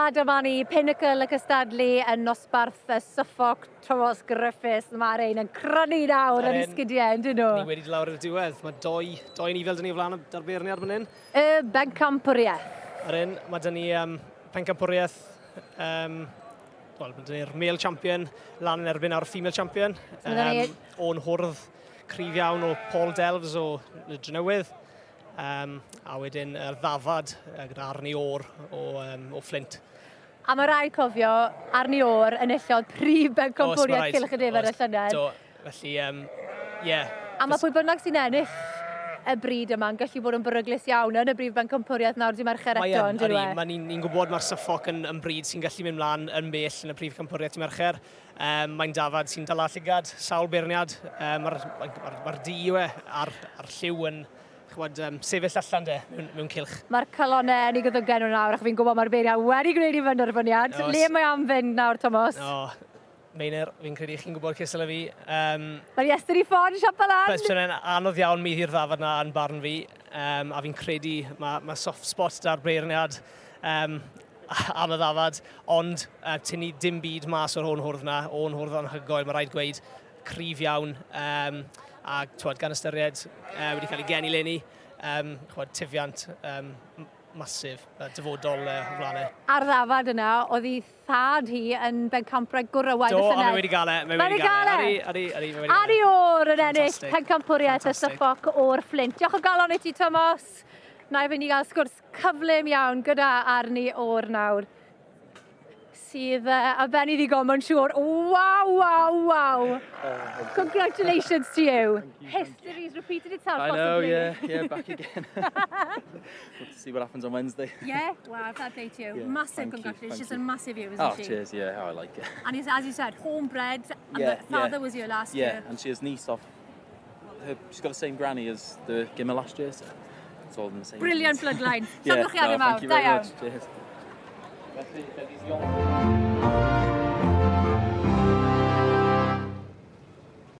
A dyma ni, pinnacle y cystadlu yn nosbarth y Suffolk, Tomos Griffiths. Mae'r ein yn crynu nawr yn y sgidiau, yn dyn nhw? Ni wedi lawr ar y diwedd. Mae doi, doi ni fel dyn ni o flaen y beirniad fan hyn. Y bencampwriaeth. Ar un, mae dyn ni pencampwriaeth, wel, mae dyn ni'r male champion lan yn erbyn ar female champion. O'n hwrdd cryf iawn o Paul Delves o Drenewydd. A wedyn yr ddafad gyda Arnie Orr o Flint. A mae rhaid cofio, Arnie Orr enillodd prif bencampwriaeth Cylch y Defaid y llynedd. Do, felly, ie. A mae pwy bynnag sy'n ennill y bryd yma'n gallu bod yn beryglus iawn yn y brif bencampwriaeth nawr dydd Mercher eto, yn dyw e? Mae ni'n gwybod mae'r Suffolk yn bryd sy'n gallu mynd mlaen yn bell yn y prif campwriaeth dydd Mercher. Mae'n dafad sy'n dala llygad, sawl beirniad. Mae'r ma, ma du yw e a'r lliw yn chwad, sefyll allan de, mewn cylch. Mae'r calonnau yn ei gyddygau nhw nawr, ac fi'n gwybod mae'r beirniad wedi gwneud ei benderfyniad. Le mae am fynd nawr, Tomos? O, Meinir, fi'n credu chi'n gwybod cystal â fi. Mae'r Iestyn i ffon, siap lan! Beth sy'n anodd iawn maeddu'r ddafad na yn barn fi, a fi'n credu mae soft spot da'r beirniad am y ddafad, ond tynnu dim byd mas o'r hwn hwrdd na, o'n hwrdd anhygoel, mae rhaid gweud, cryf iawn, a twod, gan ystyried wedi cael ei geni leni, chwad, tyfiant masif, dyfodol o flaen e. A'r ddafad yna, oedd ei thad hi yn bencampwraig gwrywaidd y llynedd. Do, a mae wedi gael e. Mae wedi gael e. Ari, ari, ari, mae wedi gael e. Arnie Orr yn ennill pencampwriaeth y Suffolk o'r Flint. Diolch o galon i ti, Tomos. Na i fynd i gael sgwrs cyflym iawn gyda Arnie Orr nawr, sydd a ben i ddigon, mae'n siŵr. Waw! Congratulations to you. You. History's repeated itself, I know, possibly. Yeah, back again. We'll see what happens on Wednesday. Yeah, well, fair play to you. Yeah, massive thank you, congratulations thank you. And massive year, isn't Oh, she? Cheers, yeah, I like it. And as you said, homebred, and the father was here last year. And she has niece off. She's got the same granny as the gimmer last year, so it's all in the same. Brilliant bloodline. Yeah, Llongyfarchiadau no, mawr. thank you Da very iawn. much. Cheers.